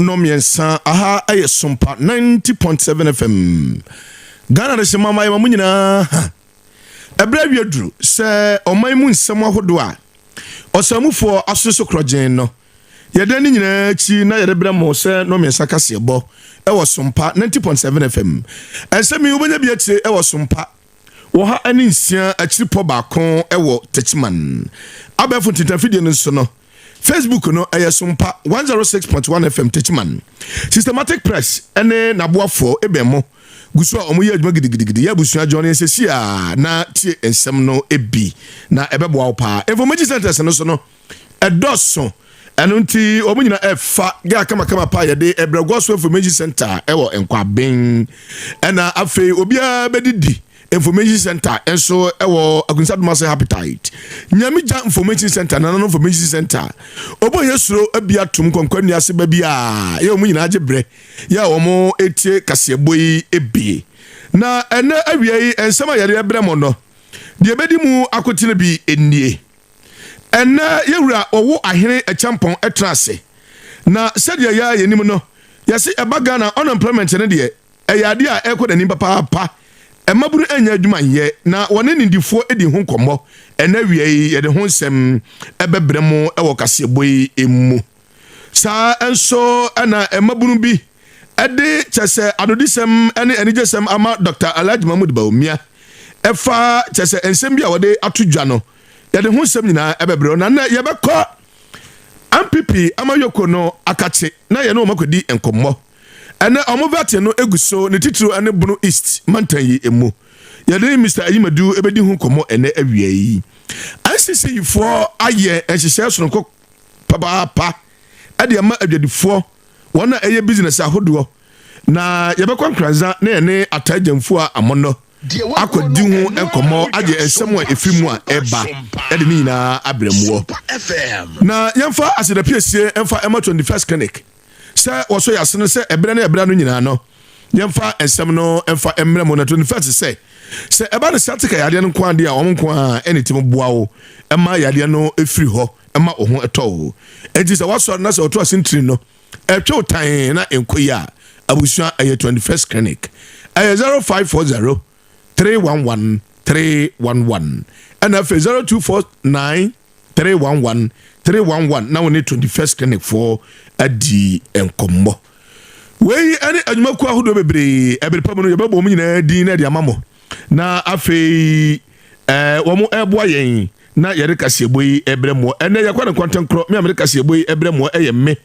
Nnɔmmiɛnsa aha yɛ Sompa 90.7 FM. Ghana de hyɛ mama yɛma mo nyinaa ha. Ɛberɛ awie duru sɛ ɔman mu nsɛm ahodoɔ a ɔsɛnmufoɔ aso so korɔgyen no yɛdan ne nyinaa akyi na yɛde brɛ mo sɛ nnɔmmiɛnsa kaseɛbɔ ɛwɔ Sompa 90.7 FM. Ɛnsɛm yi wobɛnya bi akyire ɛwɔ Sompa 106 akyiripɔ baako ɛwɔ Techiman. Abɛɛfo ntentafidie no nso no Facebook no ɛyɛ Sompa 106.1 FM Techiman. Systematic Press ɛne n'aboafoɔ ebɛn mo gu so a wɔn yɛ adwuma gidigidigidi. Yɛ abusua jɔ ne nsɛsi a na tie nsɛm no bi na ɛbɛboa wo paa. Information centers no so no ɛdɔɔso, ɛno nti wɔn nyinaa ɛfa gɛ kamakama paa. Yɛde ɛbrɛgoa so information center ɛwɔ Nkwaben, ɛna afei obiara bɛdidi information center nso ɛwɔ Akunsadumase Habitat, Nyamigya information center, Nananom information center, ɔbɔ yɛ soro abi atum nkɔnkɔ nnuase baabi a yɛ wɔn nyinaa gye brɛ yɛ a wɔn etie kaseɛbɔ yi ebie. Na ɛnɛ awia yi nsɛm a yɛde ɛbrɛ mo no deɛ ɛbɛdi mu akotene bi nie. Ɛnɛ yɛwura ɔwɔ ahene ɛkyɛmpɔn ɛtena ase na sɛdeɛ yɛ a yɛnim no, yɛsi ɛba Ghana unemployment no deɛ, ɛyɛ adeɛ a ɛkɔ n'anim papaapa. Mmabunu anya adwuma nyɛ na wɔne nindifoɔ di ho nkɔmmɔ. Ɛnɛ awia yi yɛde ho nsɛm ɛbɛbrɛ mu ɛwɔ kaseɛbɔ yi mu. Saa nso ɛna mmabunu bi ɛde kyɛ sɛ adodisɛm ne anigyesɛm ama Dr. Alhaji Mahmud Bawumia, ɛfa kyɛ sɛ nsɛm bi a wɔde ato dwa no, yɛde ho nsɛm nyinaa ɛbɛbrɛ. Na nnɛ yɛbɛkɔ NPP amayɔko no akakye na yɛne wɔn akɔdi nkɔmmɔ. Ɛnɛ ɔmo vetting no egu so, ne titiri ne Bono East mantan yi emu. Yɛde Mr Ayimadu ebedi ho nkɔmmɔ ɛnɛ awia yi. NCC foɔ ayɛ nhyehyɛ sononko papaapa ɛde ama adwadifoɔ wɔn a ɛyɛ business ahodoɔ, na yɛbɛkɔ Nkranza na yɛne Ataagyamfo a amɔnɔ akɔdi ho nkɔmmɔ, agye nsɛm a ɛfiri mu a ɛba ɛde ne nyinaa abrɛ muɔ. Na yɛmfa asedapiesie ɛmfa ɛma 21st Clinic sɛ wɔso yɛ asene sɛ ɛberɛ ne ɛberɛ no nyinaa no yɛmfa nsɛm no ɛmfa mmerɛ mu. Na 21st sɛ ɛba no sciatica yadeɛ no nko adeɛ a wɔn nko a ɛne tim boa wo ɛma yadeɛ no ɛfiri hɔ ɛma wo ho ɛtɔ wo. Enti sɛ wasɔre na sɛ ɔto asentiri no ɛtwe wo tan na nkɔ yi a, abusua, ɛyɛ 21st Clinic. Ɛyɛ 0540 311 311, ɛna afei 0249 311 311 na wɔne 21st Clinic foɔ adi nkɔmmɔ. Wei ɛne adwumakuo ahodoɔ bebree, ɛbere pa mu no yɛbɛbɔ wɔn nyinaa din na ɛde ama mo. Na afei wɔn ɛboa yɛn na yɛde kaseɛbɔ yi ɛbrɛ mo. Ɛnɛ yɛkɔ ne nkɔntɛnkorɔ me a mede kaseɛbɔ yi ɛbrɛ mo ɛyɛ me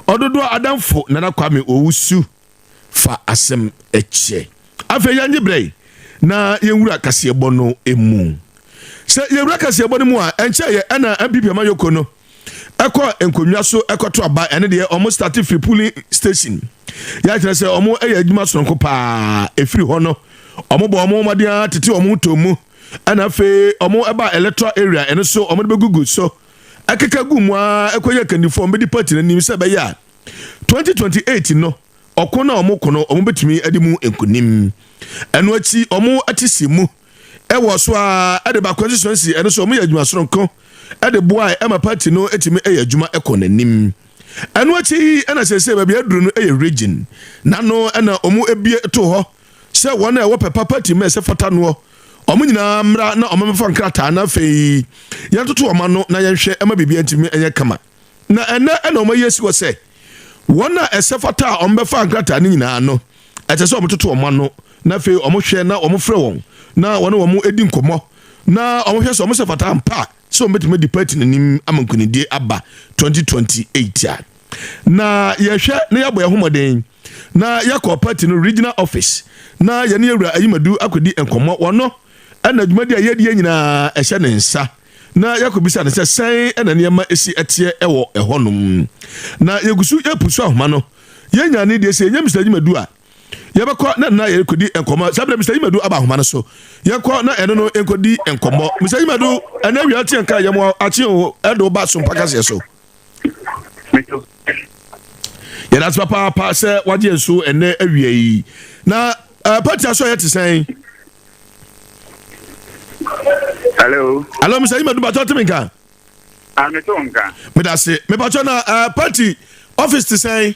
ɔdodoɔ adamfo Nana Kwame Owusu. Fa asɛm ɛkyɛ. Afei yɛngye berɛ yi na yɛnwura kaseɛbɔ no mu. Sɛ yɛwura kaseɛbɔ no mu a, ɛnkyɛ yɛ ɛna NPP amayɔko no ɛkɔ nkonnwa so ɛkɔto aba. Ɛne deɛ ɔmo start firi polling station, yɛakyerɛ sɛ ɔmo ɛyɛ adwuma sononko paa. Ɛfiri hɔ no ɔmo bɔ ɔmo mmɔden ara tete ɔmo tɔ mu, ɛna afei ɔmo ɛba electoral area, ɛno so ɔmo de bɛgugu so ɛkeka gu mu a ɛkɔyɛ kandifoɔ ɔmo bɛdi party n'anim sɛ ɛbɛyɛ a 2028 no ɔko na ɔmo ko no ɔmo bɛtumi de mu nkonim. Ɛno akyi ɔmo ate si mu ɛwɔ so a ɛde ba constituency, ɛno so ɔmo yɛ adwuma soronko ɛde boa ɛma party no ɛtumi ɛyɛ adwuma ɛkɔ n'anim. Ɛno akyi ɛna sɛsɛ baabi aduru no ɛyɛ region nano, ɛna ɔmo ebie to hɔ sɛ wɔn a ɛwɔ pɛpa party mu ɛsɛ fata noɔ, ɔmo nyinaa mmra na ɔmo mɛfa nkrataa na afei yɛntoto ɔmo ano na yɛnhwɛ ɛma biribi ntumi ɛnyɛ kama. Na ɛnɛ ɛna ɔmo ayi esi hɔ sɛ wɔn a ɛsɛ fata a ɔmo bɛfa nkrataa no nyinaa no, ɛkyɛ sɛ ɔmo toto ɔmo ano na afei ɔmo hwɛ na ɔmo frɛ wɔn na wɔne wɔn edi nkɔmɔ na ɔmo hwɛ sɛ ɔmo sɛ fata ampa sɛ ɔmo bɛtumi di party n'anim ama nkunimdie aba 2028 a. Na yɛhwɛ na yɛabɔ yɛn ho mmɔden na yɛkɔ party no regional office na yɛne yɛwura Ayimadu akɔdi nkɔmmɔ. Wɔno ɛna dwumadi a yɛdi yɛn nyinaa ɛhyɛ ne nsa na yɛakɔbisa ne sɛ sɛn ɛna nneɛma esi ɛteɛ ɛwɔ ɛhɔnom. Na yɛgu so yɛpu so ahoma no, yɛnya ne deɛ sɛ yɛnya Mr Ayimadu a, yɛbɛkɔ na nna yɛkɔdi nkɔmmɔ. Saa berɛ Mr Ayimadu aba ahoma no so, yɛkɔ na ɛno no nkɔdi nkɔmmɔ. Mr Ayimadu, ɛnɛ awia teɛ nka yɛmɔ akye o, ɛde wo ba so mpa kaseɛ so. Yɛda ase papaapa sɛ wagye yɛn so ɛnɛ awia yi. Na party aso a yɛte sɛn? Hello. Hello, Mr Ayimadu, batɔ temi nka. Ah, me to nka. Meda ase. Mepatɔ na party office te sɛn?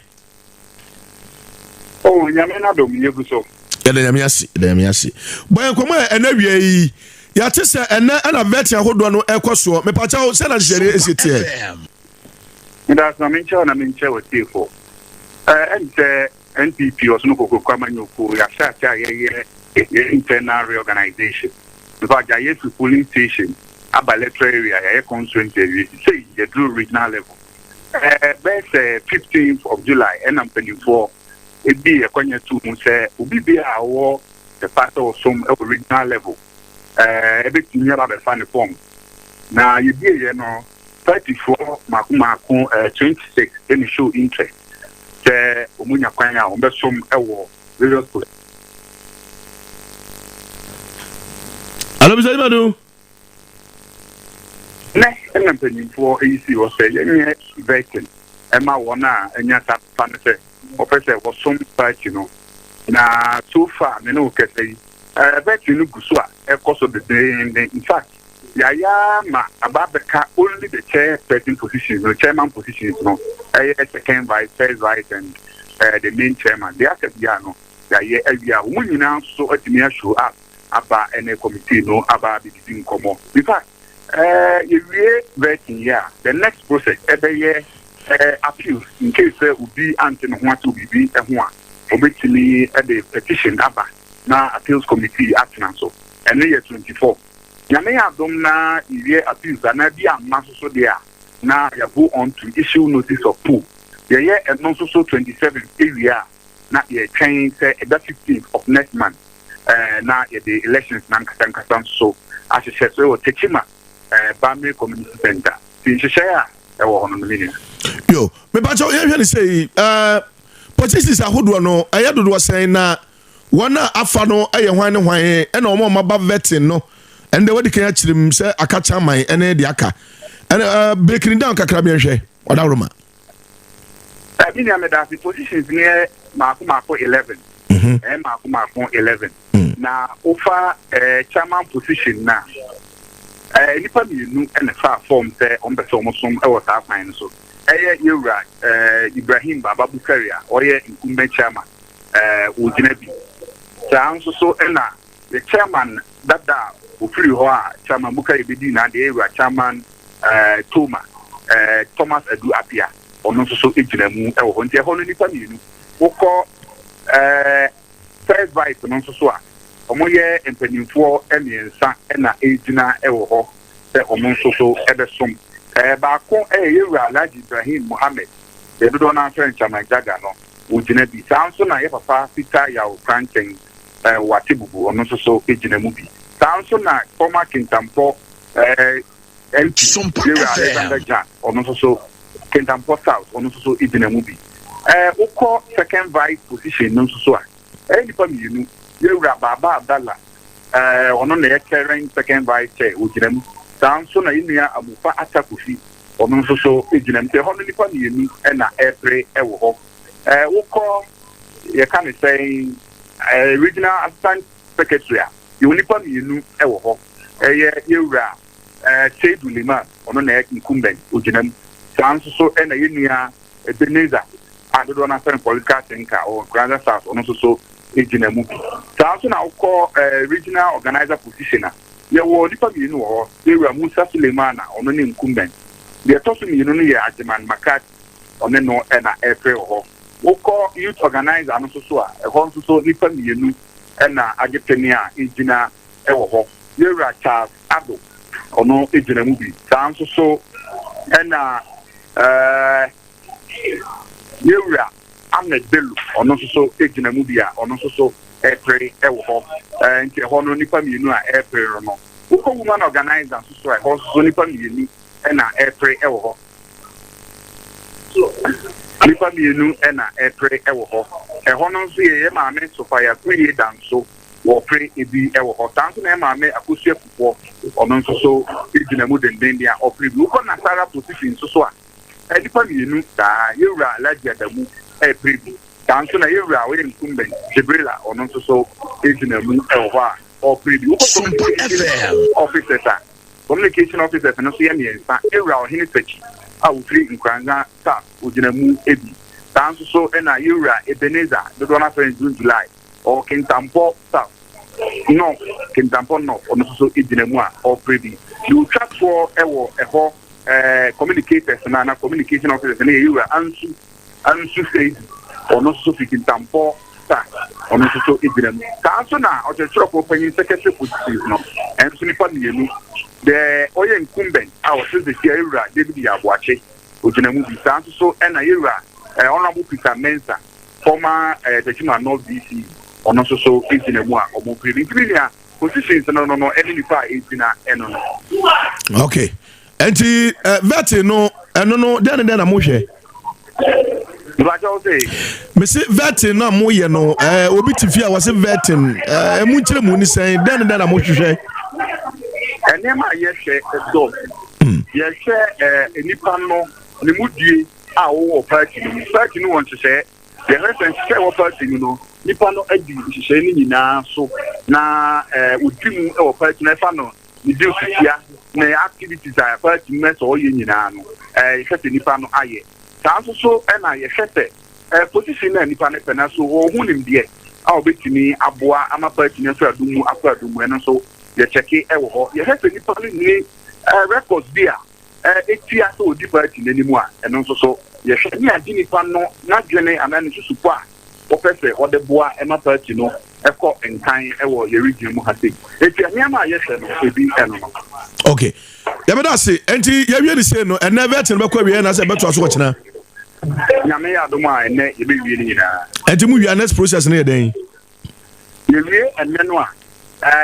Oh, Nyame n'adom, yɛgu so. Yɛda Nyame ase, yɛda Nyame ase. Bɔ yɛn nkɔmmɔ ɛ, ɛnɛ awia yi, yɛate sɛ ɛnɛ ɛna vetting ahodoɔ no ɛkɔ soɔ. Mepakyɛw, sɛ na nhyehyɛeɛ ɛsi teɛ? Meda ase, ma menkyɛ wo na menkyɛ w'atiefo. Ɛne sɛ NPP Ɔsono Kokroko Amanyɔkuo, yɛahyɛ ase a yɛyɛ yɛn internal reorganization. In fact, yɛayɛ fi polling station aba electoral area, yɛayɛ constituency awie, sei yɛduru regional level. Bɛyɛ sɛ 15th of July ɛna mpanimfoɔ ebi ɛkwanya tu mu sɛ obi bi a ɔwɔ ɛfa sɛ ɔsom ɛwɔ regional level ɛbɛtumi aba abɛfa ne form. Na yɛbie yɛ no, partyfoɔ mako mako 26 ɛna show interest sɛ wɔn nya kwan a wɔn bɛsom ɛwɔ various posts. Alo, Mr. Imadu. Nɛ ɛna mpanyinfoɔ eyi si hɔ sɛ yɛnyɛ vetting ɛma wɔn a ɛnya saa fa no sɛ wɔpɛ sɛ wɔsom party no. Na so far, me ne wo kɛsɛ yi, vetting no gu so a ɛkɔ so bebree. In fact, yɛayɛ ma aba abɛka only the chairperson positions no, chairman positions no, ɛyɛ second vice, first vice and the main chairman. Deɛ aka bia no, yɛayɛ awie a wɔn nyinaa nso atumi ashow up aba ɛne committee no aba abɛdidi nkɔmmɔ. In fact, yɛwie vetting yi a, the next process ɛbɛyɛ appeals, in case sɛ obi ante ne ho ase wɔ biribi ho a, obetumi ɛde petition aba na appeals committee atena so. Ɛno yɛ 24. Nyame yɛ adom na yɛwie appeals anaa bi amma nso so deɛ a, na yɛ go on to issue notice of poll. Yɛyɛ ɛno nso so 27 ewie a, na yɛtwɛn sɛ ɛda 15th of next month na yɛde elections na nkasa nkasa nso so ahyehyɛ so ɛwɔ Techiman Bamire Community Center. Ti nhyehyɛ a ɛwɔ hɔ no, me nua. Yo, mepakyɛw, yɛhwɛ ne sɛ yi, positions ahodoɔ no ɛyɛ dodoɔ sɛn, na wɔn a afa no ɛyɛ hwan ne hwan, ɛna wɔn a wɔaba vetting no ɛnna wɔde kan akyerɛ mu sɛ aka chairman ɛne deɛ aka ɛna breaking down kakra bi nhwɛ ɔdawuruma. Me nua, meda ase. Positions no yɛ maako maako 11. Ɛyɛ maako maako 11. Na wofa chairman position na nipa mmienu ɛna fa form sɛ wɔn pɛ sɛ wɔn som ɛwɔ saa kwan no so. Ɛyɛ yɛwura Ibrahim Baba Bukari a ɔyɛ incumbent chairman, ogyina bi. Saa nso so ɛna the chairman dada a ofiri hɔ a Chairman Bukari bɛdi na deɛ, yɛwura Chairman Toma Thomas Adu Apia, ɔno nso so gyina mu ɛwɔ hɔ. Nti ɛhɔ no nipa mmienu. Wokɔ first vice no nso so a, wɔyɛ mpanimfoɔ mmiɛnsa ɛna ɛgyina ɛwɔ hɔ sɛ wɔn nso so ɛbɛsom. Baako ɛyɛ yɛwura Alhaji Ibrahim Mohammed, deɛ dodoɔ no afrɛ Chairman Jaga no, wɔgyina bi. Saa nso na yɛ papa Peter Yaw Krankyɛn Wate Bubu, ɔno nso so gyina mu bi. Saa nso na former Kintampɔ MP, yɛwura Alexander Jan, ɔno nso so, Kintampɔ South, ɔno nso so gyina mu bi. Wokɔ second vice position no nso so a, ɛyɛ nipa mmienu. Yɛwura Baaba Abdallah, ɔno na yɛ current second vice chair, ogyina mu. Saa nso na yɛnua Amufa Atakofi, ɔno nso so gyina mu. Nti ɛhɔ no nipa mmienu ɛna ɛpere ɛwɔ hɔ. Wokɔ yɛka ne sɛn, regional assistant secretary a, yɛwɔ nipa mmienu ɛwɔ hɔ. Ɛyɛ yɛwura Seidu Liman, ɔno na yɛ incumbent, ogyina mu. Saa nso so ɛna yɛnua Ebenezer a dodoɔ no afɛn political thinker ɔwɔ Nkoranza South, ɔno nso so gyina mu bi. Saa nso na wokɔ regional organizer position a, yɛwɔ nipa mmienu wɔ hɔ. Yɛwura Musa Suleiman a ɔno ne incumbent. Deɛ ɛtɔ so mmienu no yɛ Agyeman Makati, ɔne no ɛna ɛpere wɔ hɔ. Wokɔ youth organizer no nso so a, ɛhɔ nso so nipa mmienu ɛna agye pene a ɛgyina ɛwɔ hɔ. Yɛwura Charles Ado, ɔno gyina mu bi. Saa nso so ɛna yɛwura Ahmed Bello, ɔno nso so gyina mu bi a ɔno nso so ɛpere ɛwɔ hɔ. Nti ɛhɔ no nipa mmienu a ɛpere no. Wokɔ woman organizer nso so a, ɛhɔ nso so nipa mmienu ɛna ɛpere ɛwɔ hɔ. Nipa mmienu ɛna ɛpere ɛwɔ hɔ. Ɛhɔ no nso yɛ maame Sofia Kuye Danso, wɔpere ebi ɛwɔ hɔ. Saa nso na yɛ maame Akosua Kufoɔ, ɔno nso so gyina mu dendenden a ɔpere bi. Wokɔ Nasara position nso so a, nipa mmienu saa. Yɛwura Alhaji Adamu ɛpere bi. Saa nso na yɛwura a ɔyɛ incumbent Jibrila, ɔno nso so gyina mu ɛwɔ hɔ a ɔpere bi. Wokɔ communication officers a, communication officers no nso yɛ mmiɛnsa. Yɛwura Ɔhene Sakyi a wofiri Nkoranza South, ogyina mu bi. Saa nso so na Yewura Ebenezer, dodoɔ no ara frɛ no June July, ɔwɔ Kintampo South North, Kintampo North, ɔno nso so gyina mu a ɔrepere bi. Deɛ ɔtwa toɔ wɔ ɛhɔ eh, communicators no anaa communication officers no yɛ Yewura Ansu, Ansu Seidu, ɔno nso so fi Kintampo South, ɔno nso so gyina mu. Saa nso na ɔkyerɛkyerɛfoɔ panyin secretary positions no, ɛnso nnipa mmienu, deɛ ɔyɛ incumbent a ɔte sesia Yewura David Yaw Boakye, ogyina mu bi. Saa nso so na yɛn wura eh, Honourable Peter Mensah, former eh, Techiman North DC, ɔno nso so gyina mu a wɔn pere bi. Nti mi nua, positions no no no ɛne nipa a egyina ɛno no. Okay. Nti eh, vetting no ɛno no dɛn ne dɛn na mohwɛ? Mese vetting no a moyɛ no eh, obi te fie a wɔse vetting eh, ɛmu nkyerɛ mu ne sɛn dɛn ne dɛn na mohwehwɛ? Nneɛma a yɛhwɛ dɔɔso. Yɛhwɛ eh, nnipa no ne mu die a wɔwɔ party no mu. Party no wɔ nhyehyɛɛ. Yɛhwɛ sɛ nhyehyɛɛ wɔ party no no, nipa no adi nhyehyɛɛ no nyinaa so na eh, ɔdi mu wɔ party no ɛfa no ne di nsutia ne activities a party no sɛ ɔyɛ nyinaa no, eh, yɛhwɛ sɛ nipa no ayɛ. Saa nso so na yɛhwɛ sɛ eh, position no a nipa no pɛ no so ɔwɔ ho nimdeɛ a ɔbɛtumi aboa ama party no afiri adom mu akɔ adom mu, ɛno nso yɛkyɛke wɔ hɔ. Yɛhwɛ sɛ nipa no nni eh, records bi a eh, etia sɛ ɔdi party no anim a, ɛno nso so yɛhwɛ ne agye nipa no n'adwene anaa ne susupɔ a wɔpɛ sɛ wɔde boa ma party no kɔ nkan wɔ yɛ region mu ha sei. Enti nneɛma a yɛhwɛ no ebi ɛno no. Okay. Yɛbɛda ase. Enti yɛwie ne sei no, ɛnɛ vetting no bɛkɔ awie na sɛ ɛbɛtoa so ɔkyena? Nyame yɛ adom a ɛnɛ yɛbɛwie ne nyinaa. Enti mu wie a next process no yɛ dɛn? Yɛwie ɛnnɛ no a,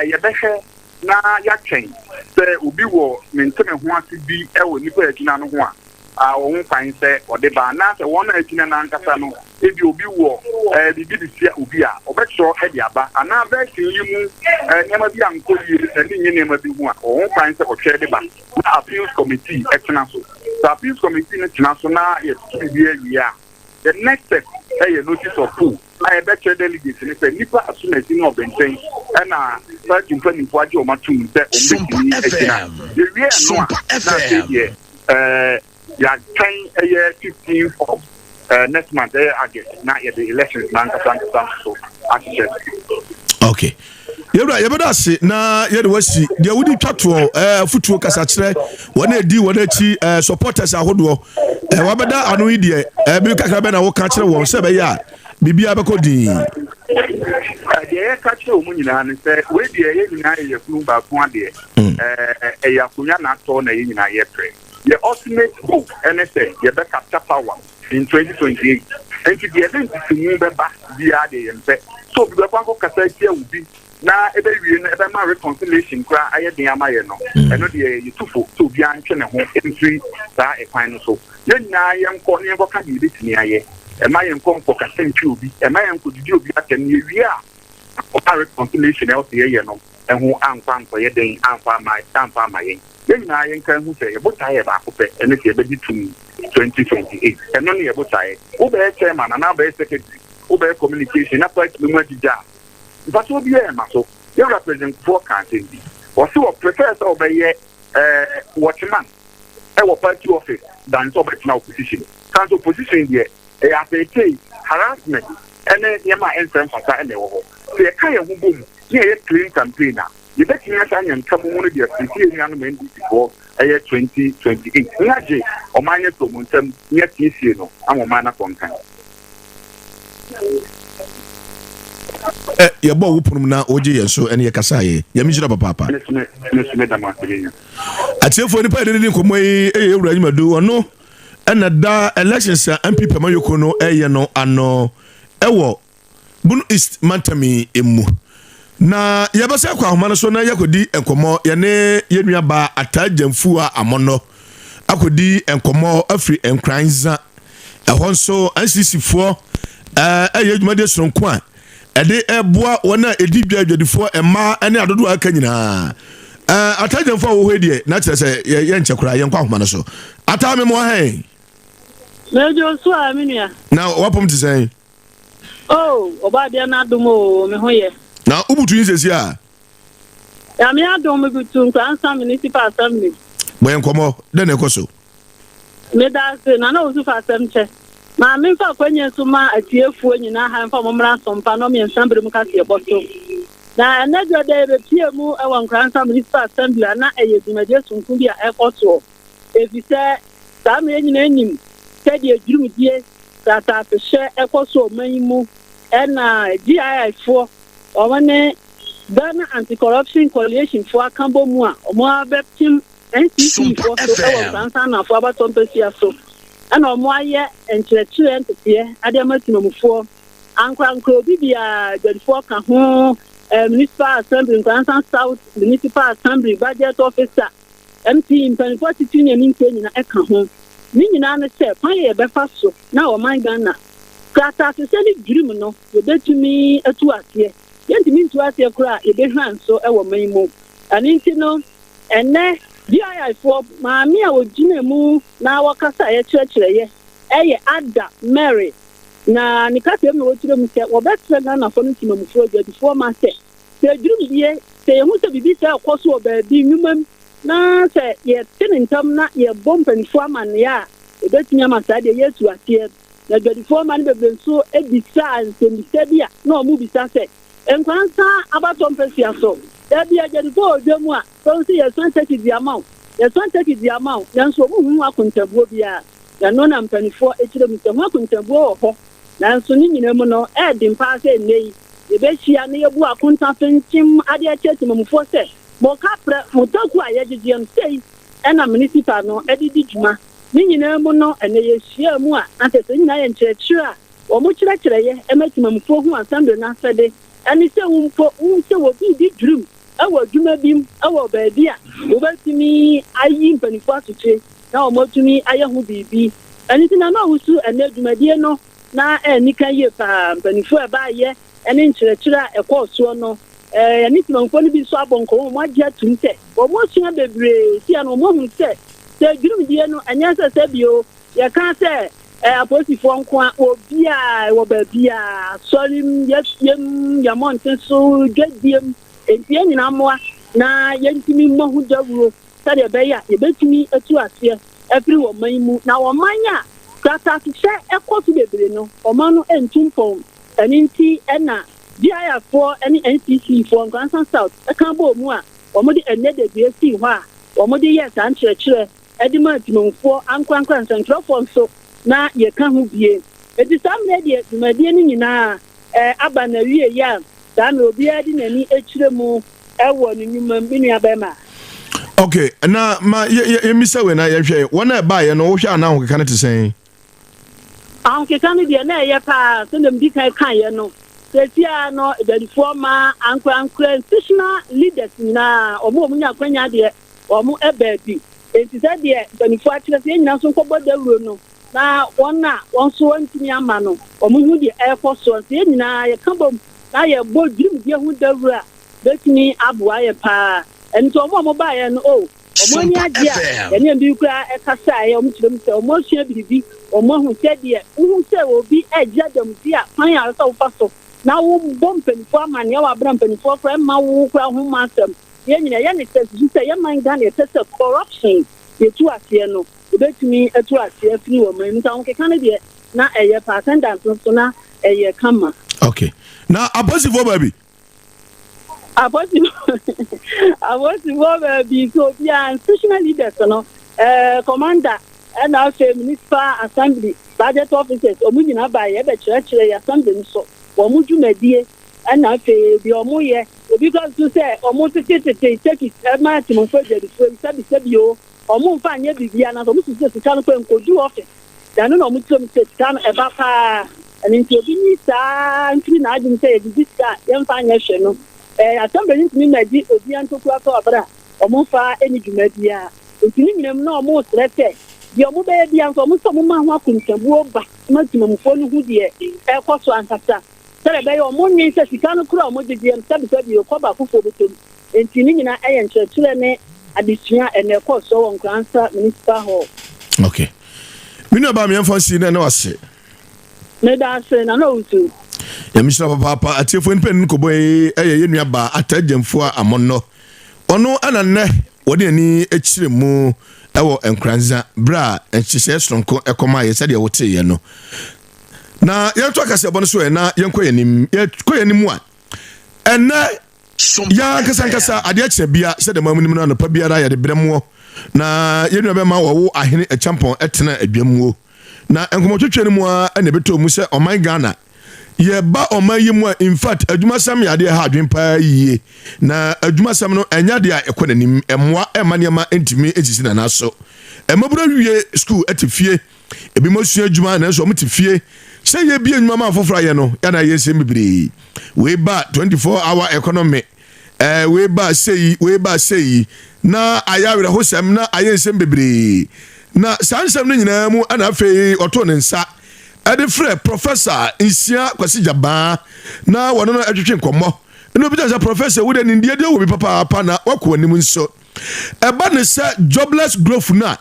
yɛbɛhwɛ na yɛatwɛn sɛ obi wɔ mente-me-ho-ase bi wɔ nnipa a agyina no ho a, ɔwɔ ho kwan sɛ ɔde ba. Anaasɛ wɔn a agyina no ankasa no, ebia obi wɔ biribi de tia obi a, ɔbɛtwerɛ de aba. Anaa version yi mu nneɛma bi ankɔ yie, n'ani nnye nneɛma bi ho a, ɔwɔ ho kwan sɛ ɔtwerɛ de ba na Appeals Committee tena so. Sɛ Appeals Committee no tena so na yɛtoto biribiara wie a, The next step yɛ notice of poll a yɛbɛkyerɛ delegates no sɛ nnipa asomasi ne ɔbɛnkyɛn na party mpanimfoɔ agye wɔn atom sɛ wɔn bɛtumi agyina. Yɛwie ɛno a, na afei deɛ ɛɛ yɛatwɛn ɛyɛ 15th of uh, next month ɛyɛ August na yɛde elections na ankasa ankasa nso ahyehyɛ. Okay. Yɛwura yɛbɛda ase na yɛde wasi deɛ wodi twa toɔ ɛɛ afutuo kasakyerɛ wɔn a edi wɔn akyi ɛɛ supporters ahodoɔ ɛɛ wabɛda ano yi deɛ ɛɛ bi kakra bɛ na wɔka kyerɛ wɔn sɛ ɛbɛyɛ a biribiara bɛkɔ dinn. Deɛ yɛka kyerɛ wɔn nyinaa ne sɛ wei deɛ yɛn nyinaa yɛ yafunu baako adeɛ ɛɛ ɛyɛ akonnwa na atɔ na yɛn nyinaa yɛpere yɛ ultimate goal ɛne sɛ yɛbɛ capture power in 2028 nti deɛ ɛde ntetemu bɛba biara deɛ yɛmpɛ sɛ obi bɛkɔ akɔkasa atia wo bi na ɛbɛwie no ɛbɛma reconciliation koraa ayɛ den ama yɛ no mm. ɛno deɛ yɛtu fo sɛ obiara ntwe ne ho mfiri saa ɛkwan no so yɛn nyinaa yɛnkɔ na yɛnkɔka deɛ yɛbɛtumi ayɛ ɛma yɛnkɔ nkɔkasa ntwi obi ɛma yɛnkɔdidi obi atɛm yɛwie a ɔba reconciliation ɛwɔ sɛ yɛyɛ no ɛho ankɔ ankɔyɛ den amfa ama amfa ama yɛn Yɛn nyinaa yɛnka nhu sɛ yɛn botaeɛ yɛ baako pɛ, ɛne sɛ yɛbɛgye tumi 2028. Ɛno ne yɛn botaeɛ. Wobɛyɛ chairman anaa wobɛyɛ secretary, wobɛyɛ communication na party no mu agyigya a, mfasoɔ biara mma so. Yɛn wura President Kufuor kaa asɛm bi. Ɔse ɔ prefer sɛ ɔbɛyɛ eh, watchman wɔ party office than sɛ ɔbɛtena opposition. Sane sɛ opposition deɛ, ɛyɛ ateetee, harassment ne nneɛma a ɛnsɛ mfata na ɛwɔ hɔ. Sɛ yɛka yɛn ho bom na yɛyɛ clean campaign a, Yɛbɛtumi asan anya nkabomu no de asiesie yɛn nuanom NDC foɔ ɛyɛ 2028 ne agye ɔman no afiri wɔn nsam ne asiesie no ama ɔman no akɔ nkan. Ɛ yɛbɔɔ wo pono mu na wogye yɛn so ɛne yɛkasaeɛ. Nyame nhyira papaapa. Me nso meda mo ase me nua. Atiefoɔ nipa yɛde ne di nkɔmmɔ yi yɛ Ewura Nyimadu ɔno ɛna da elections a NPP amayɔkuo no ɛyɛ no ano ɛwɔ Bono East mantam yi mu. Na yɛbɛsan akɔ ahoma no so na yɛakɔdi nkɔmmɔ yɛne yɛn nua baa Ataa Gyamfuo a Amɔnnɔ akɔdi nkɔmmɔ afiri Nkranza. Ɛhɔ nso NCC foɔ ɛyɛ dwumadie soronko a ɛde ɛboa wɔn a ɛdi dwa adwadifoɔ mmaa ne adodoɔ a aka nyinaa. Ataa Gyamfuo a wɔ hɔ yi deɛ na kyerɛ sɛ yɛnkyɛ koraa yɛnkɔ ahoma no so. Ataa memoa hɛn. Mɛdwo so a me nua. Na wapom te sɛn? Oh, ɔbɔadeɛ no adom o, me ho yɛ. Na wobutu yi sɛsi a? Nyame adom mebutu Nkoransa Municipal Assembly. Bɔ yɛn nkɔmmɔ, dɛn na ɛkɔ so? Meda ase, Nana Owusu fa asɛm kyɛ. Ma memfa akwanya nso ma atiefoɔ nyinaa ha mfa wɔn mmra Asɔmpa no mmiɛnsa bere mu kaseɛbɔ so. Na ɛnnɛ dwoda yɛbɛpue mu wɔ Nkoranza Municipal Assembly a na ɛyɛ dwumadie sononko bi a ɛrekɔ soɔ. Efisɛ saa mmerɛ nyinaa nim sɛdeɛ dwurumdie kratasehyɛ kɔ so ɔman yi mu ɛna GII foɔ wɔn ne Ghana Anti-Corruption Coalition foɔ aka bɔ mu a wɔn abɛpem NCC foɔ so wɔ Nkoranza Anafoɔ abatoɔ mpasua so ɛna wɔn ayɛ nkyerɛkyerɛ nteteɛ ade ama temamufoɔ ankorankora obi biara adwadifoɔ ka ho eh, Municipal Assembly Nkoranza South Municipal Assembly Budget Officer MT, Mpanyimfo atitiriw ne animtiɛ nyina ka ho. Ne nyinaa ne sɛ kwan a yɛbɛfa so na ɔman Ghana krataasesɛ ne dwirim no yɛbɛtumi atu aseɛ. Yɛntumi ntu aseɛ koraa a yɛbɛhwa nso wɔ man mu. Ɛno nti no ɛnnɛ GII foɔ maame a ɔgyina mu na wɔkasaeɛ kyerɛkyerɛeɛ yɛ Ada Mary na ne kasa mu na ɔkyerɛ mu sɛ wɔbɛsrɛ Ghanafoɔ ne temamufoɔ adwadifoɔ ma sɛ Sɛ dwumadie, sɛ yɛhu sɛ biribi saa rekɔ so wɔ baabi, nnwuma mu, na sɛ yɛte no ntɛm na yɛbɔ mpanimfoɔ amanneɛ a, ɛbɛtumi ama saa deɛ yɛatu aseɛ. Na adwadifoɔ mma no bebree nso bisaa nsɛmmisa bi a na wɔbisa sɛ, Nkwansa abatoɔ mpasua so, da bi adwadifoɔ wɔ dwa mu a, sɛ wɔhu sɛ yɛsuan turkey de ama wo, yɛsuan turkey de ama wo, nanso wɔnhu ho akontabuo biara. Na ɛno na mpanimfoɔ kyerɛ mu sɛ ho akontabuo wɔ hɔ. Nanso ne nyinaa mu no, ɛyɛ den paa sɛ nnɛyi yebehyia na yɛabu akonta fenkyem ade akyerɛ temammufoɔ sɛ, Mo kaprɛ, mo taku a yɛgyegyeɛ no, sei na munisipal no de di dwuma. Ne nyinaa mu no, ɛnnɛ yɛhyiaa mu a, na kyerɛ sɛ ne nyinaa yɛ nkyerɛkyerɛ a wɔkyerɛkyerɛeɛ ma temammufoɔ hu asɛmble no asɛde ne sɛ wo mpo wohu sɛ obi redi dwirim wɔ adwuma bi mu wɔ baabi a wobɛtumi ayi mpanimfoɔ asotire na wɔatumi ayɛ ho biribi. Ɛno nti na na ɔwosu ɛnnɛ dwumadie no na ɛnni kan yie paa. Mpanimfoɔ a ɛbaeɛ ne nkyerɛkyerɛ a ɛkɔɔ soɔ no, yɛne temanmufoɔ no bi nso abɔ nkɔmmɔ, wɔagye atum sɛ wɔasua bebree. Sia no wɔahunu sɛ sɛ dwumadie no ɛnyɛ sɛ sɛ bio yɛka sɛ apolisifoɔ nko a, obiara wɔ baabiara, asɔre mu, yɛfie mu, yɛn mmɔnten so, dwadie mu. Enti yɛn nyinaa mmoa na yɛntumi mmɔ ho dawuro sɛdeɛ ɛbɛyɛ a yɛbɛtumi atu aseɛ afiri ɔman yi mu. Na ɔman a kratasehyɛ kɔ so bebree no, ɔman no ntu mpɔn. Ɛno nti na GIA foɔ ne NCC foɔ, Nkoransan South, ka bɔɔ mu a wɔde ɛnnɛ dadua sii hɔ a wɔde yɛɛ saa nkyerɛkyerɛ de maa Timomfoɔ ankorankora, nsɛntwerɛfoɔ nso na yɛka ho bie. Enti saa mmerɛ deɛ dwumadie no nyinaa aba n'awieɛ a saa mmerɛ obiara de n'ani kyerɛ mu wɔ ne nnwuma mu, me nua bɛrima. Ok, na ma yɛmmisa wei na yɛhwɛ wɔn a ɛbaeɛ no, wohwɛ a na ahokeka no te sɛn? Ahokeka no deɛ na ɛyɛ paa, sɛdeɛ medi kan kaeɛ no, seesei ara no adwadifoɔ mmaa, ankorankorɛ, institutional leaders nyinaa, wɔn a wɔnya akwanya deɛ, wɔn baa bi. Enti sɛdeɛ mpanimfoɔ akyerɛ sɛ yɛn nyinaa nso nkɔbɔ dawuro no, na wɔn a wɔn nso wɔantumi amma no, wɔhu deɛ ɛrekɔ soɔ. Nti yɛn nyinaa yɛka bom na yɛbɔ dwumadie ho dawuro a, bɛtumi aboa yɛn paa. Ɛno nti wɔn a wɔbaeɛ no, oh, wɔn ani agye a yɛne wɔn bi koraa kasaeɛ, wɔkyerɛ mu sɛ wɔasua biribi, wɔahu sɛdeɛ wohu sɛ obi regye adanmudeɛ a, kwan a ɛsɛ sɛ wofa so na wobɔ mpanimfoɔ amanneɛ wɔ aberɛ a mpanimfoɔ koraa mma wo koraa ho mma asɛm. Yɛn nyinaa yɛ ne sɛ susu sɛ yɛn man Ghana yɛpɛ sɛ corruption yɛtu aseɛ no yɛbɛtumi atu aseɛ afiri wɔ man mu nti ahokeka no deɛ na ɛyɛ paa attendance nso na ɛyɛ kama. Okay. Na apolisifoɔ baabi? Apolisifoɔ baabi so obiara institutional leaders no eh, commander ɛna afei municipal assembly budget officers wɔn nyinaa baeɛ ɛbɛkyerɛkyerɛ yɛ assembly no so wɔn dwumadie Ɛna afei deɛ ɔmo yɛ, obi kora susu sɛ ɔmo tete tete turkeys ɛma Timofo adwadifoɔ yi sɛbi sɛbi oo, ɔmo nfa nyɛ biribiara nanso ɔmo susu sɛ sika no kɔ nkodu office, na ɛno na ɔmo kyerɛ mu sɛ sika no ɛba paa, ɛno nti obi nyi saa mfiri n'adwene sɛ yɛgyegye sika a yɛnfa nyɛ hwɛ no, ɛɛ assembly no ntumi mmɛgye obiara ntokura tɔ abere a ɔmo nfa nni dwuma biara, nti ne nyinaa mu na ɔmo srɛ sɛ deɛ ɔmo bɛyɛ biara nso ɔmo sɛ ɔmo ma ho akontabuo ba ma Timamufoɔ no hu deɛ ɛrekɔ so ankasa. Sɛdeɛ ɛbɛyɛ a wɔnnwen sɛ sika no koro a wɔgyegyeɛ no sɛbesɛbe rekɔ baakofoɔ bɔtɔ mu. Enti ne nyinaa yɛ nkyerɛkyerɛ ne adesua a ɛnnɛ ɛkɔ soɔ wɔ Nkoransa Municipal Hall. Ok. Me nua baa meɛmfa nsi na ɛne wase. Meda ase Nana Owusu. Nyame nhyira papaapa atiefo nipa nin kɔbɔ yi ɛyɛ yɛ nua baa Ataa Gyamfua Amɔnnɔ ɔno ɛna nnɛ. Wɔde ani kyerɛ mu wɔ Nkoranza berɛ a nhyehyɛeɛ sononko kɔmaeɛ sɛdeɛ woteeɛ no. Na yɛnto akaseɛbɔ no so ɛ na yɛnkɔ yɛn anim. Yɛkɔ yɛn anim a, ɛnɛ yɛn ankasa ankasa adeɛ kyerɛ bia sɛdeɛ mo anim no anɔpa biara yɛde brɛ moɔ na yɛn nua bɛma wɔwo ahene akyampɔn tena adwamuo. Na nkɔmmɔtwetwe no mu ara na ɛbɛtɔ mu sɛ ɔman Ghana Yɛba ɔman yi mu a, in fact, adwumasɛm yɛ adeɛ ɛha adwene paa yie. Na adwumasɛm no, ɛnyɛ adeɛ a ɛkɔ n'anim, ɛmmoa ɛmma nneɛma ntumi nsisi nana so. Mmabunu awie sukuu te fie, ebinom asua adwuma nanso wɔn te fie. Sɛ yɛbie nnwuma ma afoforɔ ayɛ no, yɛn na yɛ nsɛm bebree. Wei ba 24 hour economy, ɛɛ wei ba sei, wei ba sei, na ayɛ awerɛhosɛm, na ayɛ nsɛm bebree. Na saa nsɛm no nyinaa mu ɛna afei ɔtoo ne nsa de frɛ Prɔfɛsa Nsia Kwasi Gyabaa na wɔne no twetwe nkɔmmɔ. Ɛna obisa sɛ, Prɔfɛsa, wo deɛ nimdeɛ deɛ wɔ bi papaapa na woakɔ anim nso. Ɛba ne sɛ jobless growth no a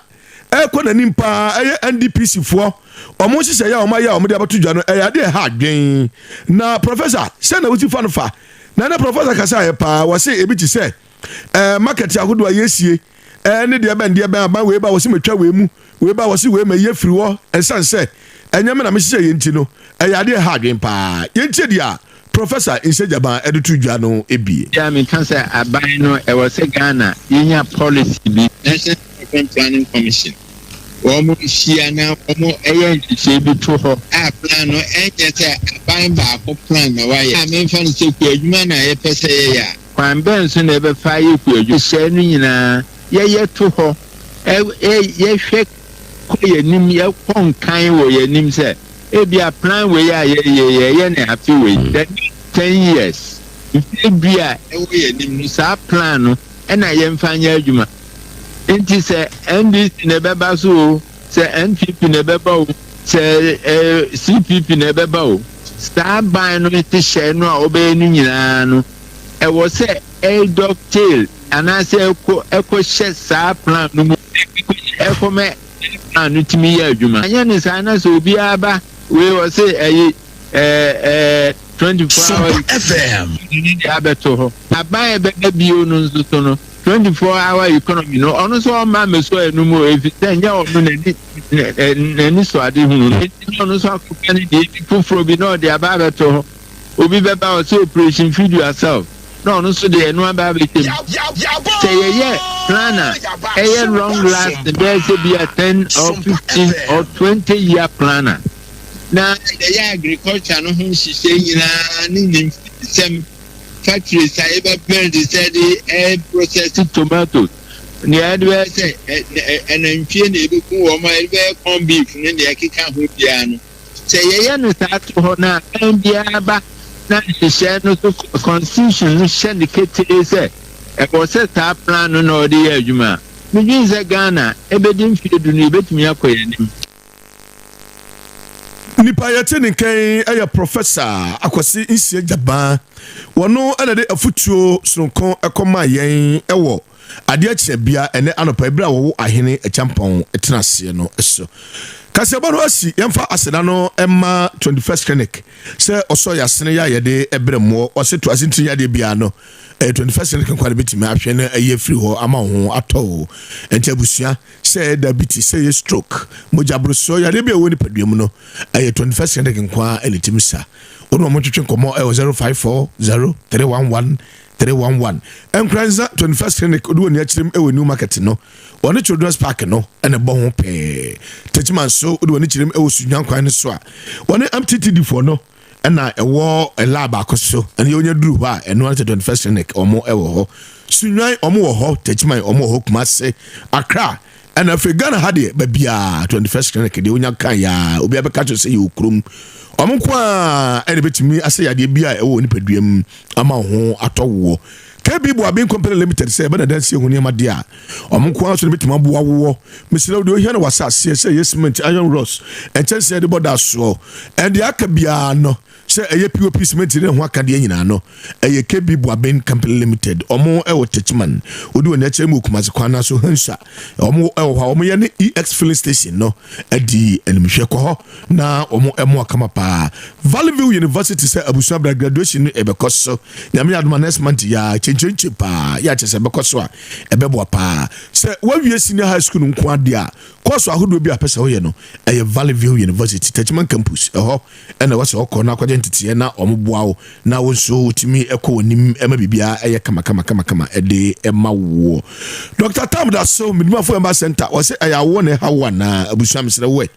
ɛrekɔ n'anim paa ɛyɛ NDPC foɔ wɔn nhyehyɛeɛ a wɔayɛ a wɔde abɛto dwa no ɛyɛ adeɛ ɛha adwen. Na Prɔfɛsa, sɛ na wosi fa no fa? Na ɛna Prɔfɛsa kasaeɛ paa, wɔse ebi te sɛ ɛɛ market ahodoɔ a yɛsie ɛɛ ne deɛ bɛn deɛ bɛn aban wei ba wɔse matwa wei mu Wei ba wɔse wei mayi afiri hɔ ɛsiane sɛ ɛnyɛ me na mehyehyɛɛ yɛ nti no, ɛyɛ adeɛ ɛha adwene paa. Yɛntie deɛ a Professor Nsah Gyaban de to dwa no bi. Deɛ a meka sɛ aban no ɛwɔ sɛ Ghana yɛnya policy bi. National Development Planning Commission wɔn hyia na wɔn yɛ nhyehyɛe bi to hɔ a plan no ɛnyɛ sɛ aban baako plan na wayɛ a memfa no sɛ kuadwuma na yɛpɛ sɛ yɛyɛ a. Kwan bɛn so na yɛbɛfa ayɛ kuadwuma? Nhyehyɛe no nyinaa yɛyɛ to hɔ, yɛhwɛ kɔ yɛn anim, yɛkɔ nkan wɔ yɛn anim sɛ ebia plan wei a yɛyɛ yi, yɛyɛ no afe wei, the next 10 years, mfeɛ 10 a ɛwɔ yɛn anim no, saa plan no ɛna yɛmfa nyɛ adwuma. Nti sɛ NDC na ɛbɛba so o, sɛ NPP na ɛbɛba o, sɛ CPP na ɛbɛba o, saa ban no nhyehyɛe no a wɔbɛyɛ no nyinaa no, ɛwɔ sɛ ɛdovetail anaasɛ ɛkɔ ɛkɔhyɛ saa plan no mu, ɛkɔma plan no tumi yɛ adwuma. Anyɛ ne saa na sɛ obiara ba wei ɔse ɛyi ɛɛ ɛɛ 24 hour FM ne deɛ abɛto hɔ, aban a ɛbɛba bio no nso so no, 24 hour economy no, ɔno nso ɔmma mmɛsɔ ɛno mu, efi sɛ nyɛ ɔno n'ani so ade hunu no, eti na ɔno nso akɔka ne deɛ bi foforɔ bi na ɔde aba abɛto hɔ. Obi bɛba ɔsɛ Operation Feed Yourself na ɔno nso de ɛno aba abɛhyɛ mu. Sɛ yɛyɛ plan a ɛyɛ long lasting, bɛyɛ sɛ bi a 10 or 15 or 20 year plan a, na yɛyɛ agriculture no ho nhyehyɛ nyinaa ne ne mfisɛm factories a yɛbɛ build sɛ de ɛ process tomatoes, nea yɛde bɛyɛ sɛ ɛ ɛnantwie na yɛbɛku wɔn a yɛde bɛyɛ corn beef ne nea ɛkeka ho biara no, sɛ yɛyɛ no saa to hɔ na aban biara ba na nhyehyɛ no so, constitution no hyɛ ne ketee sɛ ɛwɔ sɛ saa plan no na ɔde yɛ adwuma a, medwene sɛ Ghana ɛbɛdi mfeɛ 10 no, yɛbɛtumi akɔ yɛn anim. Nipa yɛte ne nkan yɛ Professor Akwasi Nsia Gyaban. Wɔno ɛna de afutuo sononko ɛkɔma yɛn ɛwɔ adeɛ kyerɛ bia ɛnɛ anɔpa ebere a wɔwɔ ahene akyampɔn tena aseɛ no so. Kaseɛbɔ no asi, yɛmfa aseda no ɛma 21st Clinic sɛ ɔsɔ yɛ asene yɛ a yɛde ɛbrɛ mmoɔ. Ɔse to ase ntiri yadeɛ biara no, ɛyɛ 21st Clinic nkwa no bɛtumi ahwɛ no ɛyɛ firi hɔ ama wo ho atɔ o. Ɛnti abusua, sɛ ɛyɛ diabetes, sɛ ɛyɛ stroke, mogya borosoɔ, yadeɛ bi a ɛwɔ nipadua mu no, ɛyɛ 21st Clinic nko a ɛna ɛtumi sa. Wɔn a wɔtwetwe nkɔmmɔ ɛwɔ 0540 311 311. Nkoranza 21st Clinic ɔde wɔn ani akyerɛm ɛwɔ New Market no, wɔne Children's Park no ɛna ɛbɔ ho pɛɛ. Techiman nso wode wɔn ani kyerɛm ɛwɔ Sunya kwan no so a, wɔne MTTD foɔ no ɛna ɛwɔ ɛlaa baako so. Ɛna yɛn duru hɔ a, ɛno ara sɛ 21st Clinic wɔn ɛwɔ hɔ. Sunwan wɔn wɔ hɔ, Techiman wɔn wɔ hɔ, Kumase, Accra, ɛna afei Ghana ha deɛ, baabiaa 21st Clinic deɛ wonya kan yaa obiara bɛka kyerɛ sɛ yɛwɔ kurom. Ɔmo nko a ɛna bɛtumi asɛ yadeɛ bi a ɛwɔ nipadua mu ama wo ho atɔ woɔ. KB Boabin Company Limited, sɛ ɛbɛna dansie ho nneɛma deɛ a, ɔmo nko ara so na bɛtumi aboa woɔ. Mesrɛ wo, deɛ ohia no wɔ asase sɛ ɛyɛ cement, iron rods, nkyɛnsee a yɛde bɔ da soɔ, ɛdeɛ aka biara no. Sɛ ɛyɛ POP cement ne ho akadeɛ nyinaa no, ɛyɛ KB Buaben Company Limited. Ɔmo ɛwɔ Techiman. Wodi wɔn akyerɛ mu Kumasi kwan na so Hansa. Ɔmo ɛwɔ hɔ a ɔmo yɛ ne EX filling station no adi animhwɛ kɔ hɔ na ɔmo ɛmo akama paa. Valley View University sɛ abusua bra, graduation no ɛbɛkɔ so. Nyame adoma, next month yɛ kyɛnkyɛnkyɛn paa yɛ akyɛ sɛ ɛbɛkɔ so a ɛbɛboa paa. Sɛ wawie senior high school no nko adeɛ a, course ahodoɔ bi a pɛ sɛ woyɛ no, ɛyɛ Valley View University Techiman campus ɛhɔ ɛna ɛwɔ sɛ ɔkɔ na akɔgye nteteɛ na ɔmo boa wo na wo nso wotumi ɛkɔ w'anim ɛma biribiara ɛyɛ kama kama kama kama ɛde ɛma woɔ. Dr Tam da so Medimafo Herbal Center wɔsɛ ɛyɛ awoɔ na ɛha wo anaa? Abusua, mesrɛ wo ɛ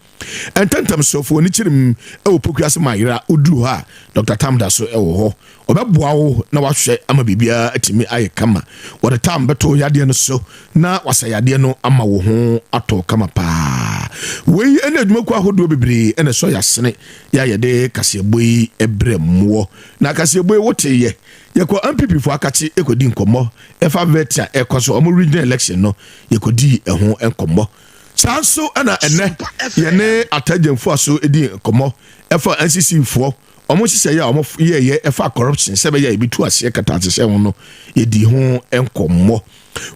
ɛntɛntɛm so fo ani kyerɛ mu ɛwɔ Pokuase ma ayera. Woduru hɔ a, Dr Tam da so ɛwɔ hɔ, ɔbɛboa wo na wahwɛ ama biribiara atumi ayɛ kama. Wɔde tam bɛto yadeɛ no so na wasa yadeɛ no ama wo ho atɔ kama paa. Wei ɛne adwumakuo ahodoɔ bebree ɛna ɛsɔ yɛasene yɛ a yɛde kaseɛbɔ yi ɛbrɛ mmoɔ. Na kaseɛbɔ yi woteyɛ, yɛkɔ NPP foɔ akakye ɛkɔdi nkɔmmɔ ɛfa vet a ɛkɔ so, ɔmo regional election no, yɛkɔdi ɛho nkɔmmɔ. Saa nso ɛna ɛnɛ yɛne atagyamfo a so di nkɔmmɔ ɛfa NCC foɔ ɔmo hyehyɛ yɛ a ɔmo yɛyɛ ɛfa corruption sɛ bɛyɛ a ebi tu aseɛ kata ahyehyɛ ho no, yɛdi ho nkɔmmɔ.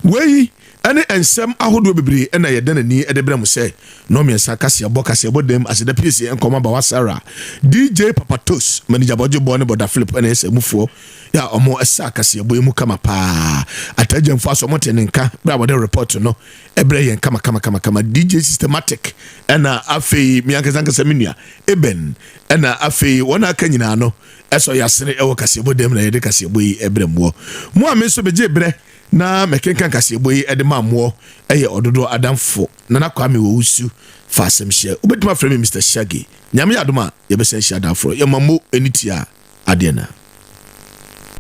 Wei ɛne nsɛm ahodoɔ bebree ɛna yɛda n'ani ɛde brɛ mu sɛ nɔɔmiɛnsa kaseɛbɔ kaseɛbɔ dɛm aseda piesie nkɔmɔ abawa Sarah, DJ Papatos, manager bɔgye bɔ ne bɔda Philip ɛna ɛsɛ mufoɔ yɛ a ɔmo ɛsa kaseɛbɔ yi mu kama paa. Atagyamfo aso ɔmo te ne nka bere a wɔde report no ɛbrɛ yɛn kama kama kama kama. DJ Systematic ɛna afei mi ankasa ankasa mi nua Eben ɛna afei wɔn a aka nyinaa no ɛsɔ yasene ɛwɔ kaseɛbɔ dɛm na yɛde kaseɛbɔ yi ɛbrɛ muɔ. Mo a mi nso megye brɛ na mɛkenkan kaseɛbɔ yi ɛde ma mmoɔ ɛyɛ ɔdodoɔ adamfo Nana Kwame wɔ wusu fa asɛm hyɛ. Wobɛtumi afrɛ me Mr Shaggy. Nyame yɛ adom a, yɛbɛsɛn hyia daforɔ. Yɛma mo ani tia adeɛ na.